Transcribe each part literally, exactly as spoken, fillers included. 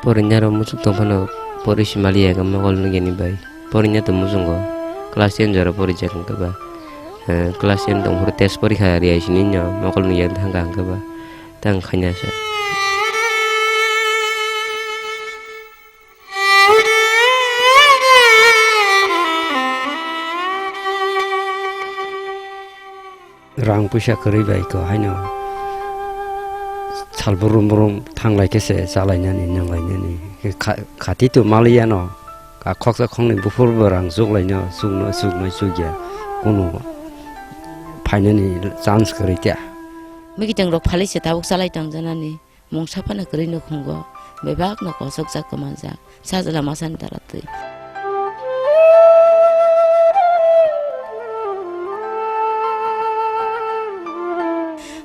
Porinya rok muchuk tong phano pori simali ya mokol nugya ni bai. Porinya to muchungo class ten jora pori jak hwnkhe ba. Eh, class ten tong phuru test porikha riyai sini no mokol nugya thangkha hwnkhe ba. Tang khaina sa. Rang puisa kwrwi bai ko haino sal brum brum thanglai khe se chalainani nanglainani. Kha-, khati to maliya no, a khoksa khoknwi buphur bo rang chuklaino, chukno, chukno chukya, kunu phainani chance kwrwi kya. Mikiteng rok phalwi se tabuk chalai tong janani. Mungsa phano kwrwi nukhungo, bebakno kosokjak kwmanjak, sajla masani dara twi.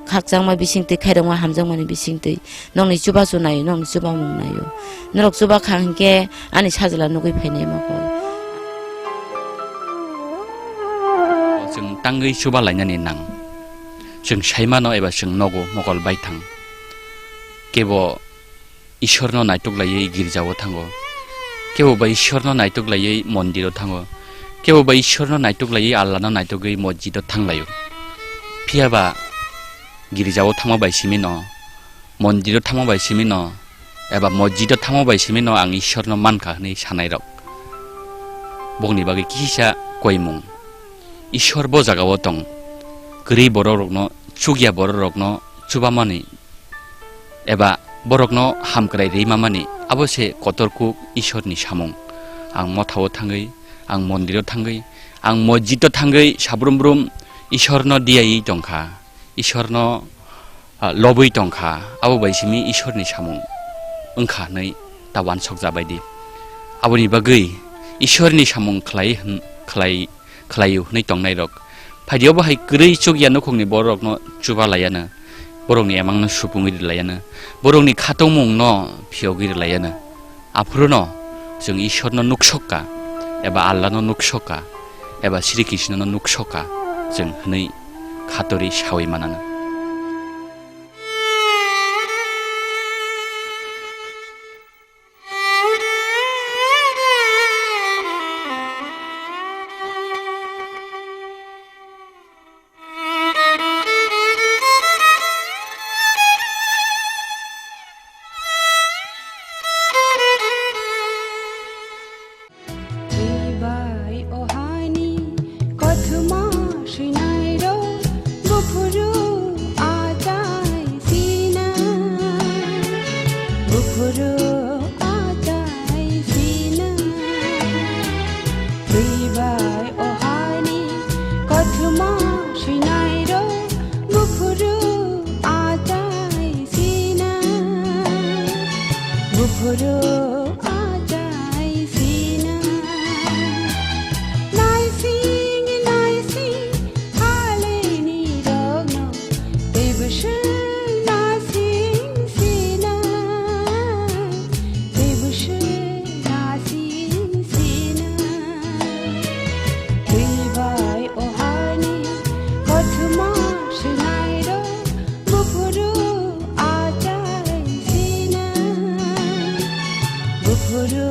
Khakchangma bisingtwi, khairokma hamjakmani bisingtwi, nokni chubachu naio, nokni chubamung naio. Norok chubakha hinkhe ani sajla nugwi phainai mokol. Chwng tangwi chuba lainani nang. Chwng saimano eba chwng nogo mokol baithang. Kebo Ishwarno naitok laiwi girjao thango. Kebo ba Ishwarno naitok laiwi mondiro thango. Kebo ba Ishwarno naitok laiwi Allahno naitogwi mosjido thanglaio. Phiya ba girjao thangma bai simino, mondiro thangma bai simino, eba mosjido thangma bai simino ang Ishwarno mankha hwnwi sanairok. Bokni bagwi kisa koimung. Ishwar bo jagao tong. Kwrwi bororokno, chukya bororokno chubamani eba borokno hamkrai rwimamani, abo se kotor kuk Ishwarni samung. Ang mothao thangwi, ang mondiro thangwi, ang mosjido thangwi sabrum brum Ishwarno diyawi tongkha, Ishwarno, ah, lobwi tongkha, abo bai simi Ishwarni samung wngkha hwnwi ta wansokjabaidi. Aboni bagwi Ishwarni samung khlai hwn-, khlai khlaio hwnwi tongnairok. Phaidi obo hai kwrwi chukya nukhungni bororokno chuba laiano, borokni emangno supungwi rwlaiano, borokni khatungmungno phiyogwi rwlaiano. Aphuruno chwng Ishwarno nuksokka, eba Allahno nuksokka, eba Sri Krishnono nuksokka chwng hwnwi khatori sawi manano. Twi bai o hani kothoma swinairok buphuru achai sina, buphuru achai sina. Twi bai o hani kothoma swinairok buphuru achai sina, buphuru achai sina. Naising naising haleni rokno teibo swng naising sina, teibo swng naising sina. Twi bai o hani kothoma swinairok buphuru achai sina, buphuru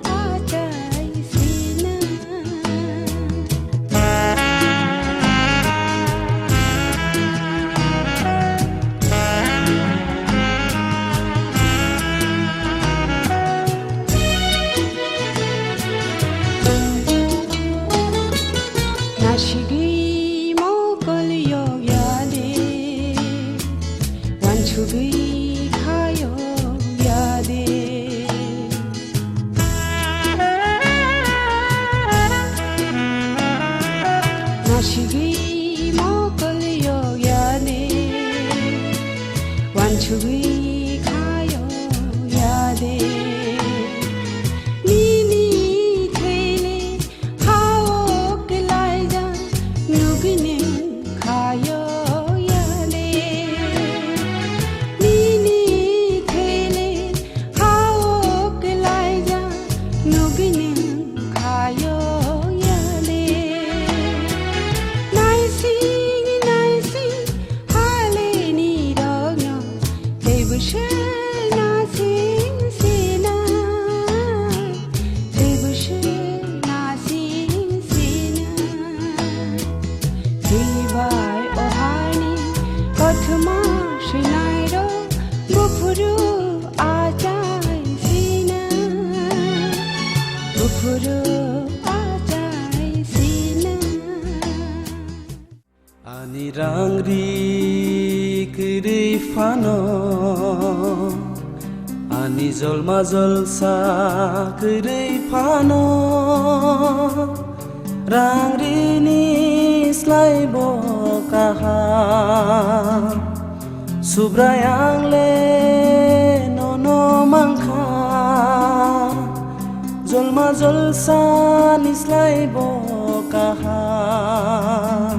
achai sina. Nasigwi mokol yokya de, wansugwi kha yokya de. Nasigwi mokol yokya de, wansugwi kha yokya de. Nini thele hao kwlaijak nugwi nwng khayo yale. Nini thele hao kwlaijak nugwi nwng khayo yale. Naising naising haleni rokno Phuru achai sina. Ani rang ri kwrwi phano, ani jolma jolsa kwrwi phano, rang rini slai bo kaham. Subrai ang le nono mankha, jolma jolsa ni slai bo kaham.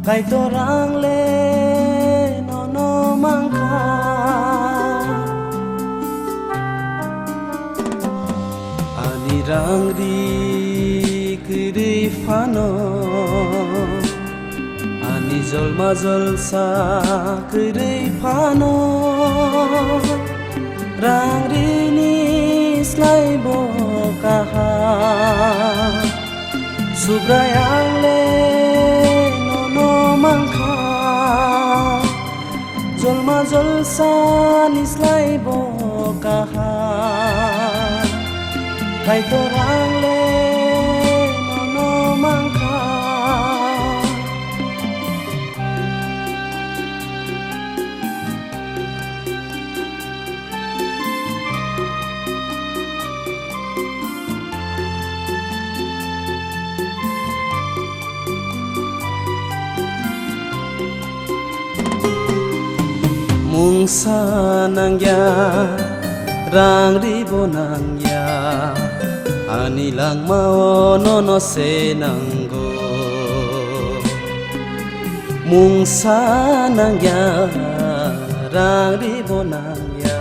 Kaitor ang le nono mankha. Ani rang ri kwrwi phano, ani jolma jolsa kwrwi phano, rang rini slai bo kaham. Subrai ang le nono mankha, jolma jolsa ni slai bo kaham. Kaitor ang le nono mankha. Mungsa nangya, rang ribo nangya, ani langmao nono se nango. Mungsa nangya, rang ribo nangya,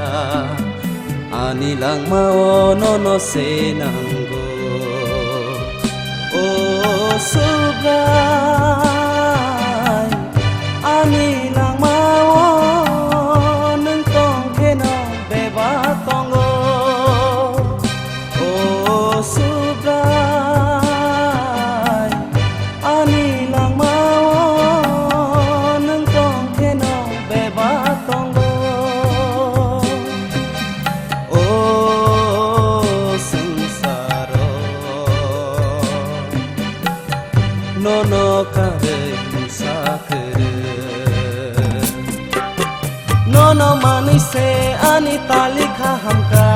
ani langmao nono se nango. O Subrai, ani langmao nwng tong kheno bebak tongo. O Subrai, ani langmao nwng tong kheno bebak tongo. O swngsaro nono karwi mungsa kwrwi. Nono manwi se ani talikha hamkha.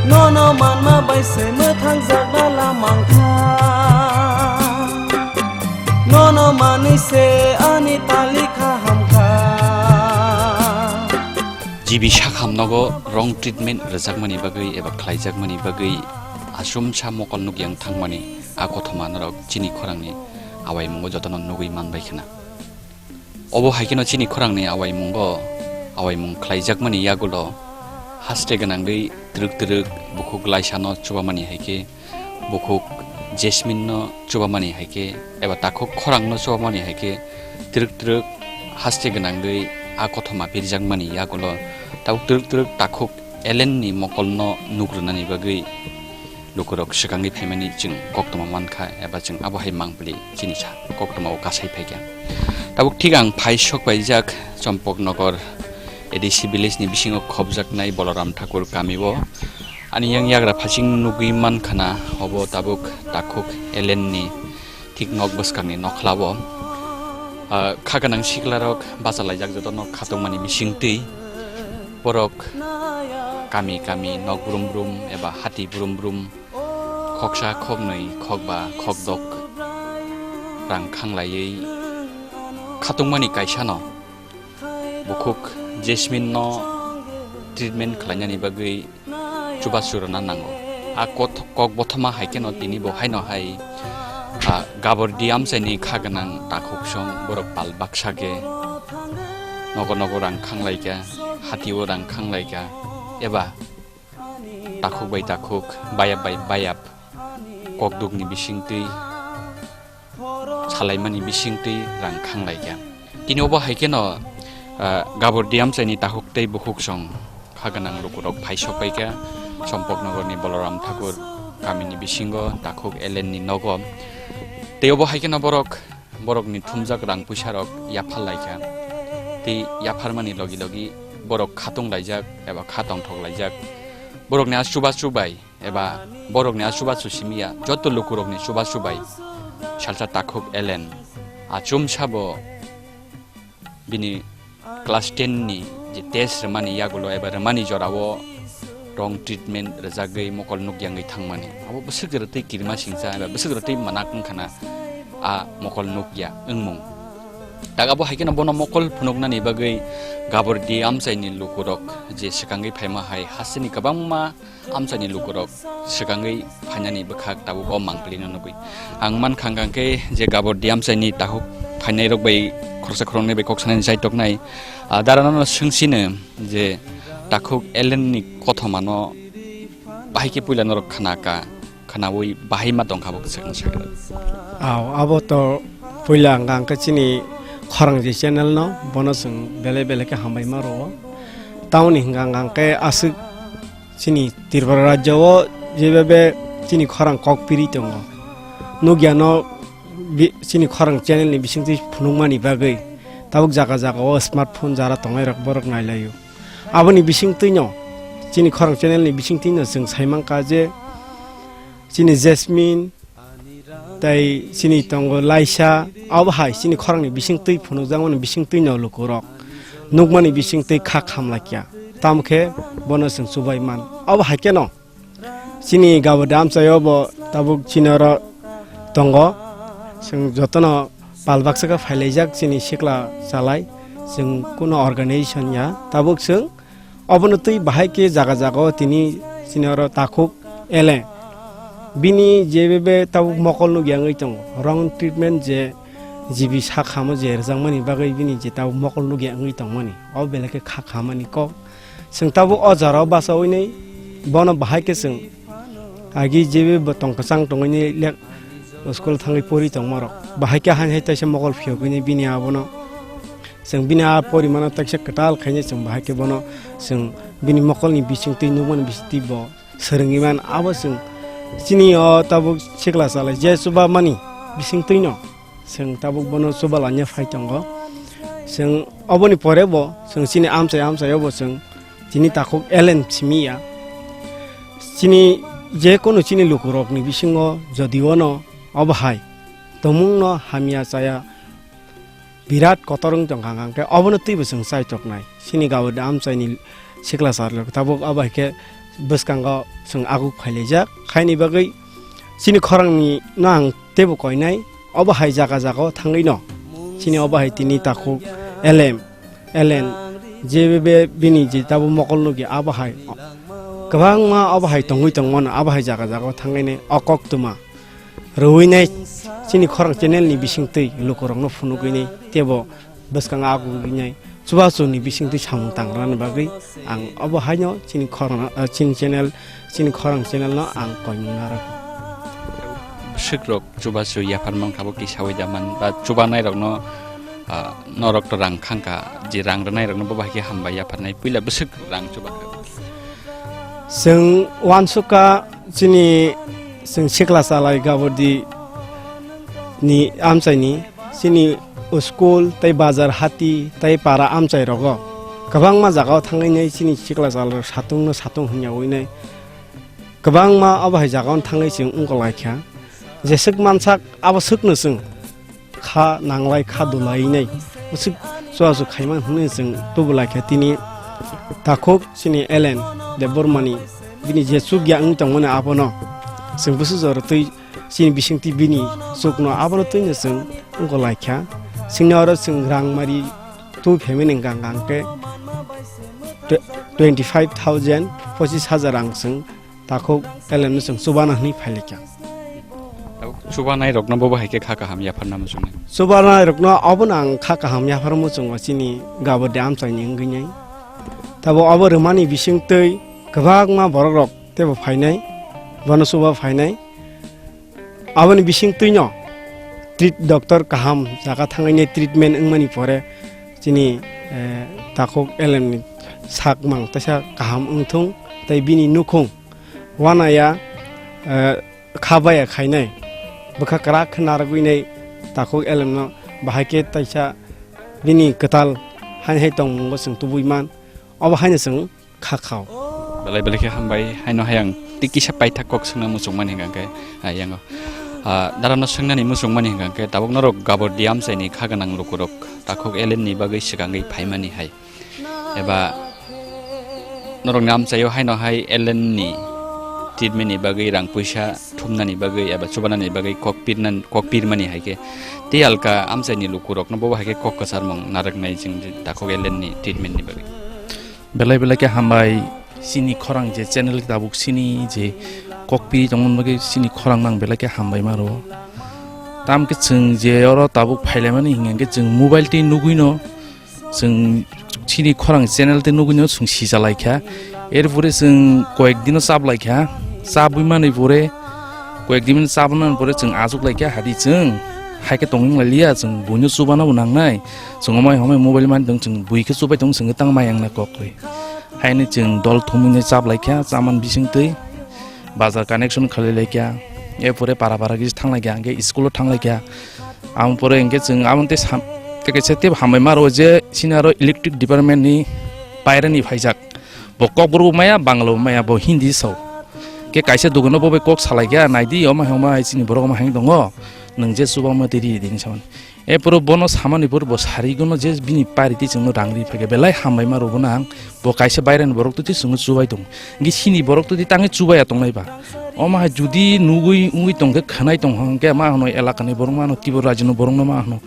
Nono manma bai se mwthangjakna lamang kha. Nono manwi se ani talikha hamkha. G B sakham nogo wrong treatment rwjakmani bagwi eba khlaijakmani bagwi asumsa mokol nukyang thangmani a kothoma norok chini khorangni awaimungo jotono nugwi manbai khna. Obo hai kheno chini khorangni awaimungo, awaimung khlaijakmani yagulo haste gwnangwi twrwk twrwk bukhuk laisano chubamani hai khe, bukhuk Jasmine no chubamani hai khe, eba takhuk khorang no chubamani hai khe, twrwk twrwk haste gwnangwi a kothoma pirjakmani yagulo tabuk twrwk twrwk takhuk Ellen ni mokol no nugrwnani bagwi lukurok swkangwi phaimani chwng koktwma mankha, eba chwng abo hai mangpili chini sa koktwmao kasai phaikha. Tabuk thik ang phai sok paijak Chompoknogor A D C village ni bisingo khobjaknai Balaram Thakur kamio. Ani yang yagra phasing nugwi mankhana, obo tabuk takhuk Ellen ni thik nok bwskangni nokhlao. Ah, kha gwnang siklarok bachalaijak joto nok khatungmani bisingtwi borok kami kami nok brum brum eba hati brum brum khoksa khoknwi khokba khokdok rang khanglaiwi khatungmani kaisano bukhuk Jasmine no treatment khlainani bagwi chubachu rwna nango. A koth-, kok bothoma hai kheno tini bo haino hai, a, gabor diamchaini kha gwnang takhuk song borok pal baksa khe nogo nogo rang khanglaikha, hatio rang khanglaikha, eba takhuk bai takhuk, bayap bai bayap, kokdukni bisingtwi salaimani bisingtwi rang khanglaikha. Tini obo hai kheno, ah, gabor diamchaini takhuk tei bukhuk song kha gwnang lukurok phai sokpaikha Chompoknogorni Balaram Thakur kamini bisingo takhuk Ellen ni nogo. Tei obo hai kheno borok, borokni thumjak rang puisarok yaphar laikha. Tei yapharmani logi logi borok khatung laijak eba kha tongthok laijak. Borokni a chubachu bai eba borokni a chubachu simi ya, joto lukurokni chubachu bai salsa takhuk Ellen achum sabo bini class ten ni je test rwmani yagulo eba rwmani jorao wrong treatment rwjagwi mokol nukyangwi thangmani. Abo bwswk rwtwi kirima singcha eba bwswk rwtwi manak wngkhana a mokol nukya wngmung. Tak abo hai kheno bono mokol phunuknani bagwi Gabordi amchaini lukurok je swkangwi phaima hai hasteni kwbangma amchaini lukurok swkangwi phainani bwkhak tabuk o mangpili no nugwi. Ang mankha hwnkha khe je Gabordi amchaini takhuk phainairok bai khoroksa khoroknwi bai kok sanani chaitoknai, ah, darano no swngsino je takhuk Ellen ni kothoma no bahai khe puila norok khna ka, khnaui bahai ma tongkha bo kwchak swkang. Aw, abo to puila hwnkha hwnkhe chini khorang je channel no, bono chwng belai belai khe hambai ma rwo. Tamoni hwnkha hwnkha hwnkhe aswk chini Tripura rajyo o jebebe chini khorang kok piri tongo, nukya no bi-, chini khorang channel ni bisingtwi phunukmani bagwi tabuk jaga jaga o smartphone jara tongnai rok borok nailaio. Aboni bisingtwi no chini khorang channel ni bisingtwi no chwng sai mankha je chini Jasmine tei chini tongo Laisa, abo hai chini khorangni bisingtwi phunukjakmani bisingtwi no lukurok nukmani bisingtwi kha khamlakya, tamo khe bono chwng chubai man. Abo hai kheno chini Gabordi amchaio bo tabuk chini oro tongo, chwng jotono pal baksa khe phailaijak chini sikla chalai, chwng kuno organization ya, tabuk chwng obono twi bahai khe jaga jaga o tini chini oro takhuk Ellen. Bini jebebe tabuk mokol nukya wngwi tongo. Wrong treatment je G B sak hamo je rwjakmani bagwi bini je tabuk mokol nukya wngwi tongmani. O belai khe kha khamani kok. Chwng tabuk o jora o bachaui nai bono bahai khe chwng agi jebebe tong kwchang tongwi nai lek school thangwi pori tongmarok. Bahai khe hain hai taisa mokol phiyogwi nai bini abono. Chwng bini a porimano teksa kwtal khainai chwng bahai khe bono chwng bini mokolni bisingtwi nukmani bisingtwi bo swrwngwi man. Abo chwng chini o tabuk sikla chalai je chubamani bisingtwino chwng tabuk bono chubalanya phai tongo. Chwng oboni pore bo chwng chini amchai amchaio bo chwng tini takhuk Ellen simi ya. Chini je kunu chini lukurokni bisingo jodi ono obo hai tongmungno hamya chaya birat kotor wng tongkha, hwnkha khe obono twibo chwng chaitoknai. Chini Gabordi amchaini sikla charlok tabuk abo hai khe bwskango chwng aguk phailaijak. Khaini bagwi chini khorangni no ang teibo koinai, obo hai jaga jaga o thangwi no chini obo hai tini takhuk Ellen, Ellen, je be, be bini je tabuk mokol nukya abo hai kwbangma obo hai tongwi tongmano, abo hai jaga jaga o thangwi nai o koktwma rwui nai chini khorang channel ni bisingtwi lukurokno phunugwi nai teibo bwskango agugwi nai chubachu ni bisingtwi samung tangrani bagwi ang obo haino chini khorang, ah, chini channel, chini khorang channel no ang koimung narwkgo. Bwswk rok chubachu yaphar mankha bo kisaui da man ba chubanai rokno, ah, norok to rang khangkha, je rang rwnai rokno bo bahai khe hambai yapharnai puila bwswk rang chubakha. Chwng uansukha chini chwng sikla chalai Gabordi ni amchaini chini school tei bazar hati tei para amchai rogo kwbangma jaga o thangwi nai chini sikla chalai rok satung no satung hwnyaui nai kwbangma obo hai jaga o thangwi chwng wngkha laikha jeswk mansak abo swkno chwng kha nanglai kha dulai nai bwswk chuachu khaima hwnwi chwng tubu laikha tini takhuk chini Ellen Debbarmani bini je chukya wng tongmani abono chwng bwswk jora twi chini bisingtwi bini chukno abono twino chwng wngkha laikha. Chwngno oro chwng rang mari tu phaimani hwnkha hwnkha khe twenty five thousand, pochis hajar rang chwng takhuk Ellen no chwng chubana hwnwi phailaikha. Chubanai rokno bo bahai khe kha kaham yapharna muchungnai. Chubanai rokno obono ang kha kaham yaphar muchungo chini Gabordi amchaini wngwi nai. Tabo obo rwmani bisingtwi kwbangma borok rok teibo phainai, bono chuba phainai. Aboni bisingtwino treat doctor kaham jaga thangwi nai treatment wngmani pore chini, eh, takhuk Ellen ni sak mang teisa kaham wngthung tei bini nukhung uanaya, eh, kha baya khainai bwkha kwrak khe narwgwi nai takhuk Ellen no bahai khe taisa bini kwtal hai hai tongmungo chwng tubui man obo haino chwng kha khao. Belai belai khe hambai, haino hai ang tei kisa paithak kok swngna muchungmani hwnkha khe, ah, yango. Ah, darano swngnani muchungmani hwnkha khe, tabuk norok Gabordi amchaini kha gwnang lukurok, takhuk L N ni bagwi swkangwi phaimani hai. Eba norokni amchaio haino hai L N ni treatment ni bagwi rang puisa thumnani bagwi eba chubanani bagwi kok pirnan-, kok pirmani hai khe tei alka amchaini lukurokno bobo hai khe kok kwcharmung narwknai chwng takhuk L N ni treatment ni bagwi. Belai belai khe hambai, chini khorang je channel tabuk chini je kok piri tongmani bagwi chini khorang nang belai khe hambai maro. Tam khe chwng je oro tabuk phailaimani hinkhe chwng mobile twi nugwino chwng chini khorang channel tei nugwino chwng sijalaikha. Erpore chwng koyek dino chaplaikha, chabwi manwi pore koyek din chabwi manwi pore chwng achuklaikha, hadi chwng hai khe tongwng lailiya, chwng buino chubanobo nangnai. Chwng omai homai mobile mani tong chwng bui khe chubai tong chwng tang mayang na kok ri. Haini chwng dol thumwini chaplaikha chaman bisingtwi bazar connection khlailaikha. Erpore para para khe thanglaikha, hwnkhe school o thanglaikha. Ang pore hwnkhe chwng aboni tei sam-, tei kaisa tei hambai maro je chini aro electric department ni baireni phaijak. Bo kokborok bo maya, Bangla bo maya, bo Hindi sao. Khe kaisa dogano bo bai kok salaikha, naidi, omo hai, omo hai chini borok omo hai tongo, nwng je chuba omo tei ri di hinwi samani. Erpore bono samani pore bo sari gono je bini pari tei chwngno rang ri phaikha, belai hambai maro bono ang. Bo kaisa baireni borok twi twi chwngno chubai tongo. Hwnkhe chini borok twi twi tangwi chubaya tongnai ba. Omo hai judi nugwi wngwi tongkhe khwnai tongkha hwnkhe ma hwno elakani borok ma hwno Tripura rajyoni borokno ma hwno.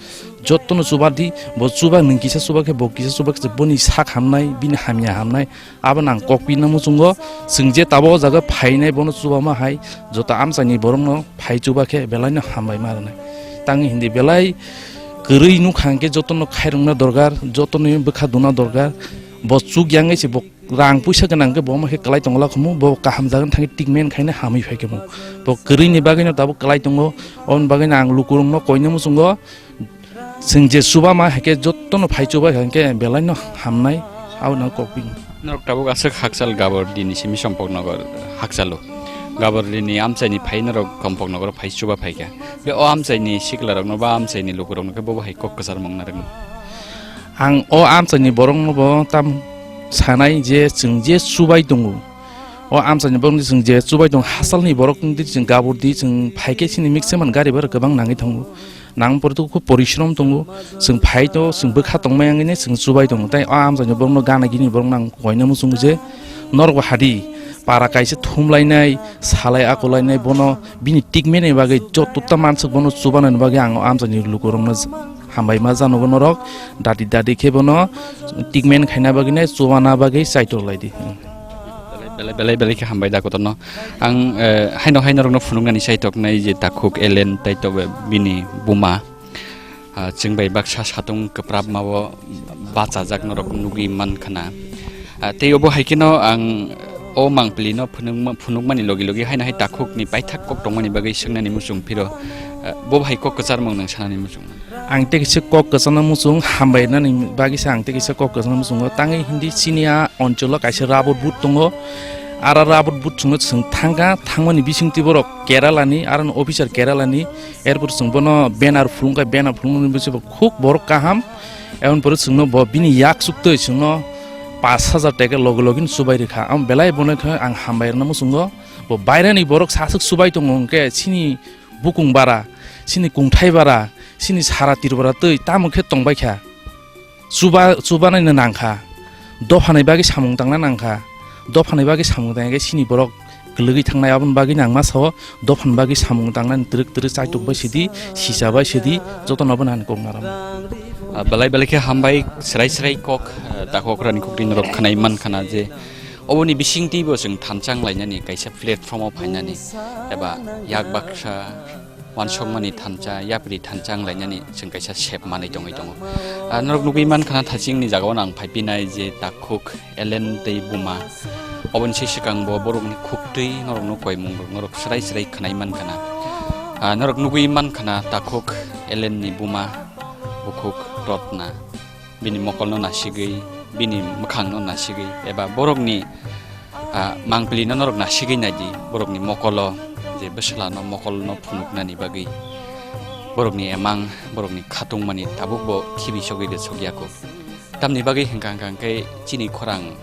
Jottono chuba di, bo chuba nwng kisa chuba khe bo kisa chuba khe boni sak hamnai, bini hamya hamnai. Abo nang kok pina muchungo, chwng je tabuk o jaga phainai bono chubama hai, joto amchaini borokno phai chuba khe belaino hambai ma rwnai. Tang hindi belai kwrwi nukha hwnkhe jotono khairokna dorkar, jotono bwkha duna dorkar. Bo chuk yang se bo rang puisa gwnang khe bo ma khe kwlai tongla khumu, bo kaham jaga thangwi treatment khaina hamwi phai khe bo. Bo kwrwini bagwino tabuk kwlai tongo, oboni bagwino ang lukurokno koina muchungo. Chwng je chuba ma hai khe jottono phai chuba hai khe belai no hamnai, abo no kok pini. Norok tabuk aswk hakchal Gabordi ni simi Sompok Nogor hakchalo. Gabordi ni amchai ni phai norok Sompok Nogor phai chuba phai kha. Be o amchai ni sikla rok no ba amchai ni luku rok no khe bo bo hai kok kwchar mung narwk no. Ang o amchai ni borok no bo tam sanai je chwng je chubai tongo. O amchai ni borok no chwng je chubai tongo hachal ni borok no di chwng Gabordi chwng phai khe chini mixer man gari bar kwbang nangwi thango. Nang pore to khub porishrom tongo, chwng phai to, chwng bwkha tongmai wngwi chwng chubai tongo. Tai o amchaini borokno gana gini borok nang koina muchungo je norok bo hadi para kaisa thumlainai, salai akulainai bono bini treatment ni bagwi joto ta mansuk bono chubanani bagwi ang o amchaini lukurokno hambai ma janogo norok dadi dadi khe bono treatment khaina bagwi nai chubana bagwi chaitor laidi. Belai, belai, belai khe hambai da kotorno. Ang, eh, haino, haino rokno phunuknani saitoknai je takhuk Elen tai to bini buma. Ah, chwng bai baksa satung kwprapma o bachajak norok nugwi man khna. Ah, tei obo hai kheno ang o mangpili no phunukma-, phunukmani logi logi haino hai takhuk ni paithak kok tongmani bagwi swngnani muchung phiro. Ah, bo hai kok kwcharmung nang sanani muchung. Ang tei kisa kok kwchangna muchung hambai nani bagwi se ang tei kisa kok kwchangna muchungo. Tangwi hindi chini a oncholo kaisa rubber board tongo. Ara rubber board chwngno chwng thangkha, thangmani bisingtwi borok Kerala ni, aroni officer Kerala ni. Erpor chwng bono banner phulungkha, banner phulungmani bisingtwi khub borok kaham. Eboni pore chwngno bo bini yak chuktwi chwngno pash hajar taka logi logi no chubai rwkha. Amo belai bono khe ang hambai rwna muchungo. Bo bairani borok saswk chubai tongo hwnkhe chini bukung bara, chini kungthai bara, chini sara Tripura twi tamo khe tongbai kha. Chuba-, chubanai no nang kha. Dopha ni bagwi samung tangna nang kha. Dopha ni bagwi samung tang khe chini borok kwlwgwi thangnai, aboni bagwi no ang ma sao, dopha ni bagwi samung tangna ni twrwk twrwk chaitok bai sidi, sisa bai sidi, joto no bo nang kok naram. Ah, belai belai khe hambai, srai srai kok, ah, takhuk rani kok tin rok khwnai man khna je, oboni bisingtwi bo chwng thanchang lainani kaisa platform o phainani eba yak baksa wansokmani thansa, yapri thansa wng lainani chwng kaisa sep manwi tongwi tongo. Ah, norok nugwi man khna thachingni jagao nang phai pinai je takhuk Elen tei buma. Oboni se swkang bo borokni khuktwi norokno koimung rok norok srai srai khwnai man khna. Ah, norok nugwi man khna takhuk Elen ni buma bukhuk Rotna. Bini mokolno nasigwi, bini mwkhangno nasigwi, eba borokni, ah, mangpilino norok nasigwi naidi, borokni mokolo je bwswlano mokolno phunuknani bagwi, borokni emang, borokni khatungmani tabukbo khibi sogwi de sogya kho. Tamni bagwi hwnkha hwnkha hwnkhe chini khorang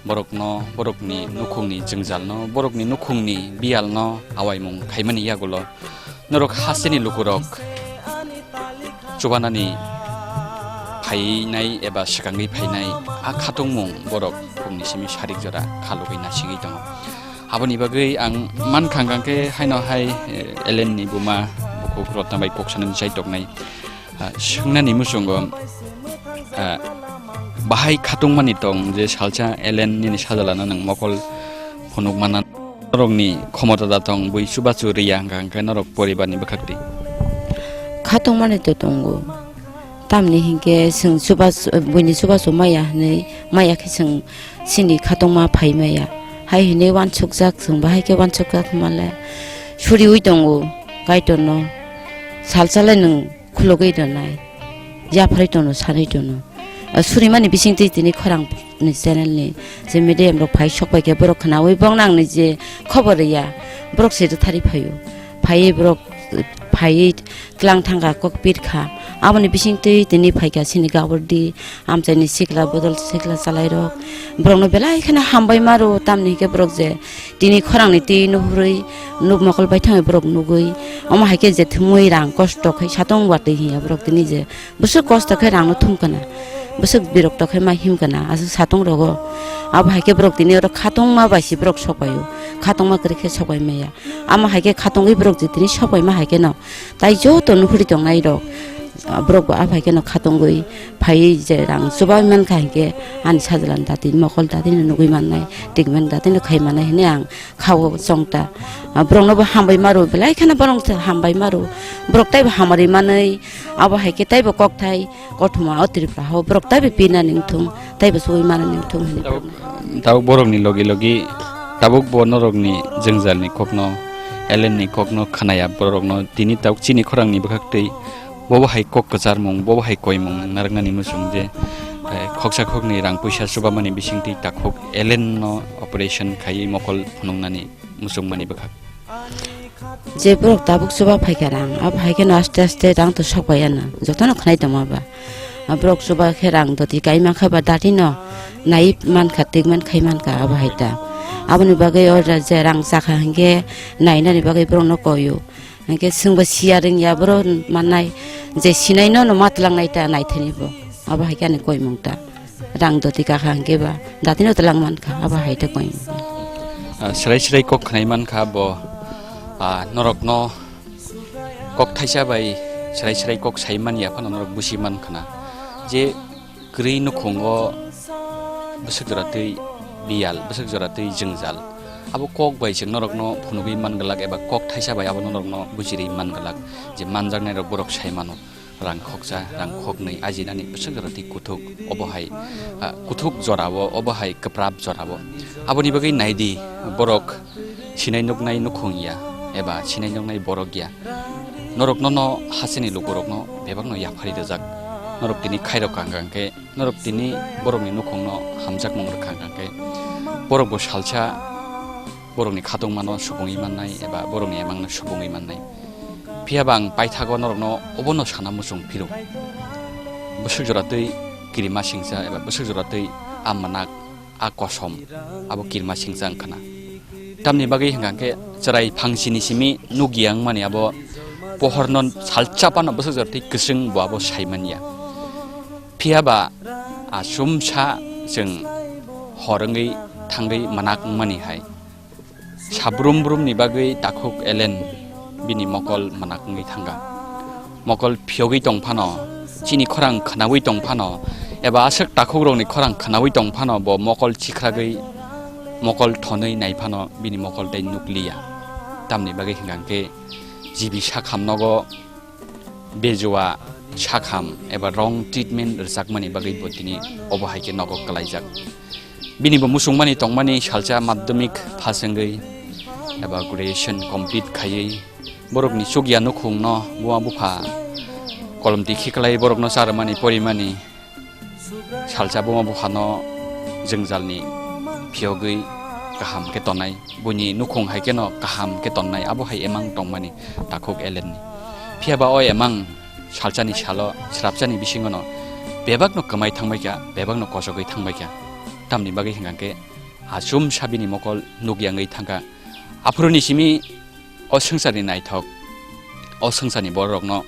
Borokno, borokni nukhungni jwngjalno, borokni nukhungni biyalno awaimung khaimani yagulo norok hasteni lukurok chubanani phainai eba swkangwi phainai a khatungmung borok phungni simi sarik jora khalugwi nasigwi tongo. Aboni bagwi ang mankha hwnkha khe haino hai, eh, Ellen ni buma bukhuk Rotna bai kok sanani chai toknai. Ah, swngnani muchungo, ah, bahai khatungmani tong je salsa Ellen nini sajalano nwng mokol phunuk mana norokni khomota da tong bui chubachu riya hwnkha hwnkhe norok poribarni bwkhak twi. Khatungmani to tongo. Tamni hinkhe chwng chubachu, buini chubachu maya hinwi, maya khe chwng chini khatungma phai maya. Hai hinwi wansukjak chwng bahai khe wansukjak male. Suriui tongo Kaitorno. Salsa le nwng khulugwi tongnai, yapharwi tono, sanwi tono. Ah, surimani bisingtwi tini khorang ni channel ni je medium rok phai sok pai khe borok khnaui bong nang ni je khobor ya, borok se rwthari phaio. Phaiwi borok, phaiwi tlang thangkha, kok pirkha. Aboni bisingtwi tini phaikha chini gabordi, amchaini sikla bodol sikla chalairok. Borokno belai kheno hambai maro, tamni hwnkhe borok je tini khorangni twi nuhurwi nuk mokol bai thangwi borok nugwi. Omo hai khe je thumwi rang kosto khai satung watwi hiya borok tini je bwswk kosto khe rangno thum kana, bwswk birokto khe ma him kana, aswk satung rogo. Abo hai khe borok tini oro khatungma bai se borok sok paio, khatungma kwrwi khe sok pai maya. Amo hai khe khatungwi borok je tini sok paima hai kheno tai joto nuhuri tongnai rok, ah, borok bo aphai kheno khatungwi phaiwi je rang chubai mankha hinkhe ani sajla dati mokol dati no nugwi mannai, treatment dati no khai mannai hinwi ang khao chongta. Ah, borokno bo hambai maro, belai kheno borok hambai maro, borok taibo hamari manwi abo hai khe taibo kokthai kothoma o Tripura hao borok taibo pina ningthung, taibo chubai mana ningthung hinwi. Tabuk, tabuk borokni logi logi tabuk bo norokni jwngjalni kokno, Ellen ni kokno khnaya borokno tini tabuk chini khorangni bwkhak twi bobo hai kok kwcharmung, bobo hai koimung narwknani muchung je, eh, khoksa khokni rang puisa chubamani bisingtwi takhuk Ellen no operation khaiwi mokol phunuknani muchungmani bwkhak. Je borok tabuk chuba phaikha rang, abo hai kheno aste aste rang to sok bai ano, jotono khnai tongma ba. A borok chuba khe rang doti kai mankha ba dati no nai mankha, treatment khai mankha abo hai ta. Aboni bagwi o je rang chakha hinkhe nainani bagwi borokno koio. Hinkhe chwngbo siya rwngya borok mannai je sinai no, no matwlangnaita naithani bo. Abo hai khe ani koimung ta. Rang doti kakha hinkhe ba datino twlang mankha, abo hai ta koimung. Ah, swrai swrai kok khnai mankha bo, ah, norokno kok thaisa bai swrai swrai kok sai manya phano norok busi mankhana. Je kwrwi nukhungo bwswk jora twi biyal, bwswk jora twi jwngjal. Abo kok bai chwng norokno phunugwi man glak eba kok thaisa bai abo norokno bujirwi man glak je manjaknairok borok sai mano. Rang khoksa, rang khoknwi ajinani bwswk jora twi kuthuk, obo hai, ah, kuthuk jorao, obo hai kwprap jorao. Aboni bagwi naidi borok sinai nuknai nukhung ya eba sinai nuknai borok ya. Norokno no hasteni lukurokno bebakno yaphari rwjak. Norok tini khairok kang kang khe, norok tini borokni nukhungno hamjakmung rwkha kang khe, borokbo salsa borokni khatungmano subungwi mannai eba borokni emangno subungwi mannai. Phiya ba ang paithago norokno obono sana muchung phiro. Bwswk jora twi kirima singcha eba bwswk jora twi a manak, a kosom, abo kirima singcha wngkhana. Tamni bagwi hwnkha khe chwrai phangsini simi nukya wngmani abo pohorno salsa phano bwswk jora twi kwchwng bo abo saimanya. Phiya ba a sumsa chwng hor wngwi thangwi manak wngmani hai. Sabrum brumni bagwi takhuk Ellen bini mokol manak wngwi thangkha. Mokol phiyogwi tong phano, chini khorang khnaui tong phano, eba aswk takhukrokni khorang khnaui tong phano bo mokol chikhragwi, mokol thonwi nai phano bini mokol tei nukliya. Tamni bagwi hwnkha khe jibi sakham nogo bejua sakham eba wrong treatment rwjakmani bagwi bo tini obo hai khe nogo kwlaijak. Bini bo muchungmani tongmani salsa madhyamik pass wngwi eba graduation complete khaiwi borokni chukya nukhungno buma bupha kolomti khiklai borokno charwmani porimani. Salsa buma buphano jwngjalni phiyogwi kaham khe tonai, buini nukhung hai kheno kaham khe tonai, abo hai emang tongmani takhuk Ellenni. Phiya ba o emang salsani salo, srapsani bisingono bebakno kwmai thangbaikha, bebakno kosogwi thangbaikha. Tamni bagwi hwnkha khe Achumsa bini mokol nuk yangwi thangkha. Aphuruni simi o swngcharni naithok, o swngcharni bororokno,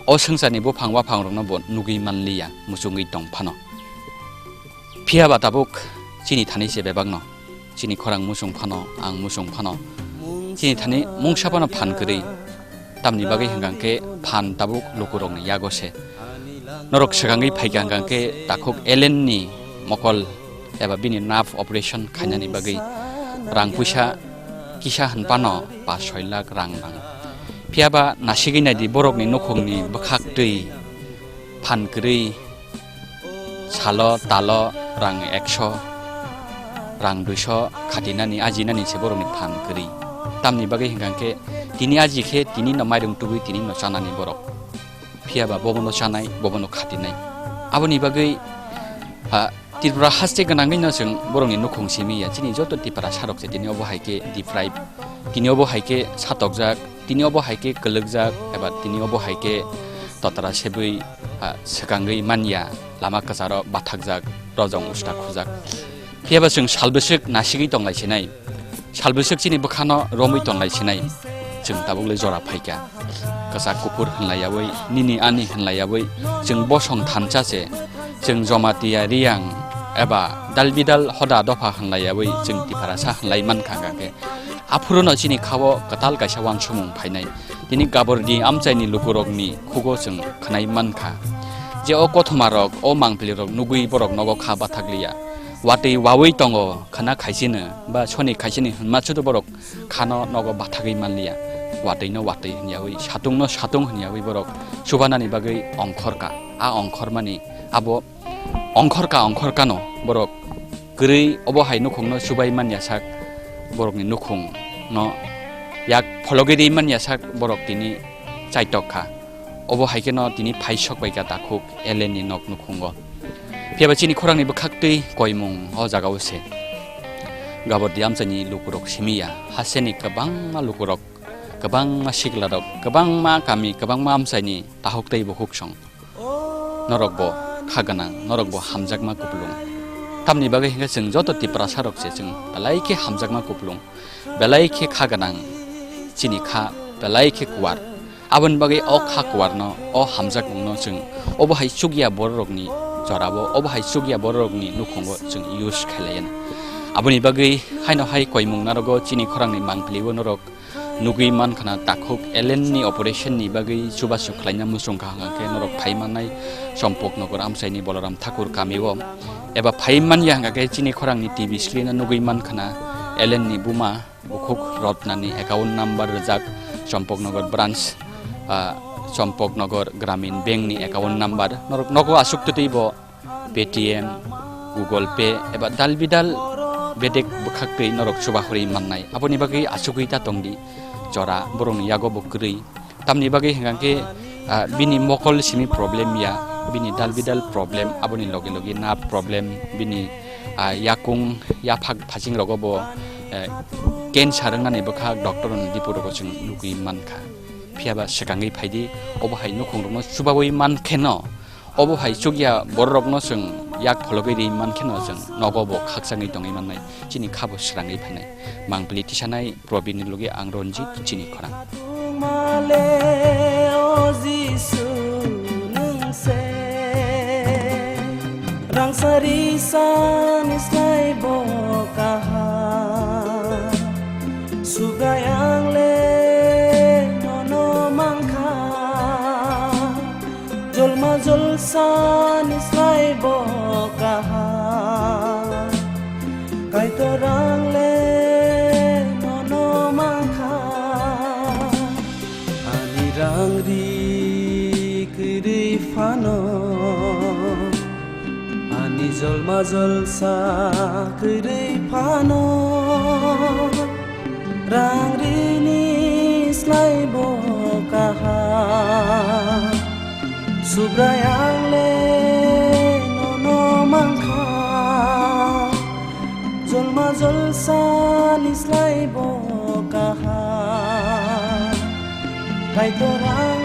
o swngcharni buphang waphangrokno bo nugwi manliya, muchungwi tong phano. Phiya ba tabuk chini thani se bebakno, chini khorang muchung phano, ang muchung phano, chini thani mungsa phano phan kwrwi. Tamni bagwi hwnkha khe phan tabuk lukurokni yago se. Norok swkangwi phaikha hwnkha khe takhuk Ellen ni mokol eba bini nerve operation khainani bagwi rang puisa kisa hwn phano pas soi lakh rang nango. Phiya ba nasigwi naidi borokni nukhungni bwkhak twi phan kwrwi salo talo rang ekso, rang duiso khatinani, ajinani se borokni phan kwrwi. Tamni bagwi hwnkha khe tini aji khe tini no mairung tubui tini no chanani borok. Phiya ba bobono chanai, bobono khatinai. Aboni bagwi, ha, Tripura haste gwnangwi no chwng borokni nukhung simi ya. Chini joto Tiprasa rok se tini obo hai khe deprive, tini obo hai khe satokjak, tini obo hai khe kwlwkjak, eba tini obo hai khe totra sebwi, ah, swkangwi manya, lama kwcharo bathakjak, rojong usta khujak. Phiya ba chwng salbwswk nasigwi tonglai sinai, salbwswk chini bwkhano romwi tonglai sinai, chwng tabukle jora phaikha. Kwchak kuphur hwnlaiyawi, nini ani hwnlaiyawi, chwng bosong thansa se, chwng Jamatia Riyang eba dalbidal hoda dopha hwnlaiyawi, chwng Tiprasa hwnlai mankha hwnkha khe. Aphuruno chini khao kwtal kaisa uansukmung phainai. Tini Gabordi amchaini lukurokni khugo chwng khwnai mankha je o kothomarok, o mangpilirok nugwi borok nogo kha bathakliya. Watwi wawi tongo khwna khaisino ba soni khaisini hwnma sudo borok khano nogo bathagwi manliya. Watwino watwi hwnyawi, satungno satung hwnyawi borok chubanani bagwi ongkhorka. A ongkhormani abo ongkhorka ongkhorkano borok kwrwi obo hai nukhungno chubai manya sak, borokni nukhungno yak phologwi rwi manya sak borok tini chaitok kha. Obo hai kheno tini phai sok bai kha takhuk Ellen ni nok nukhungo. Phiya ba chini khorangni bwkhak twi koimung o jaga o se. Gabordi amchaini lukurok simi ya, hasteni kwbangma lukurok, kwbangma siklarok, kwbangma kami, kwbangma amchaini takhuk tei bukhuk song. Norok bo kha gwnang, norok bo hamjakma kupulung. Tamni bagwi hwnkhe chwng joto Tiprasa rok se chwng belai khe hamjakma kupulung, belai khe kha gwnang, chini kha belai khe kuwar. Aboni bagwi o kha kuwarno, o hamjakmungno chwng obo hai chukya bororokni jorao, obo hai chukya bororokni nukhungo chwng use khailaiya. Aboni bagwi haino hai koimung narogo chini khorangni mangpili o norok nugwi mankha na takhuk Ellen ni operation ni bagwi chubachu khlaina muchungkha hwnkha khe norok phai mannai Chompoknogor amchaini Balaram Thakur kami o, eba phai manya hwnkha khe chini khorangni T V screen o nugwi mankha na Ellen ni buma bukhuk Rotna ni account number rijak Chompoknogor branch, ah, Chompoknogor Gramin Bank ni account number norok nogo aswk twtwi bo Paytm, Google Pay eba dalbidal bedek bwkhak twi norok chuba hurwi mannai. Aboni bagwi achugwi ta tongdi, jora borokni yago bo kwrwi. Tamni bagwi hwnkha khe, ah, bini mokol simi problem ya, bini dalbidal problem, aboni logi logi nerve problem, bini, ah, yakung yaphak phasing rogo bo, eh, cancer wngnani bwkhak doctor ni dipu rogo chwng nugwi mankha. Phiya ba swkangwi phaidi, obo hai nukhung rokno chubawi mankheno. Obo hai chukya bororokno chwng yak phologwi ri mankheno chwng nogo bo khakchangwi tongwi mannai, chini khabo srangwi phainai. Mangpili tisanai Probin ni logi ang Ranjit chini khorang. Male o Jisu nwng se, rangsari sani slai bo kaham, sugai ang le nono mankha. Jolma jolsa ni slai bo kaham, Kaitor ang le nono mankha. Ani rang ri kwrwi phano, ani jolma jolsa kwrwi phano. Rang rini slai bo kaham, Subrai ang le nono mankha, jolma jolsa ni slai bo kaham, Kaitor ang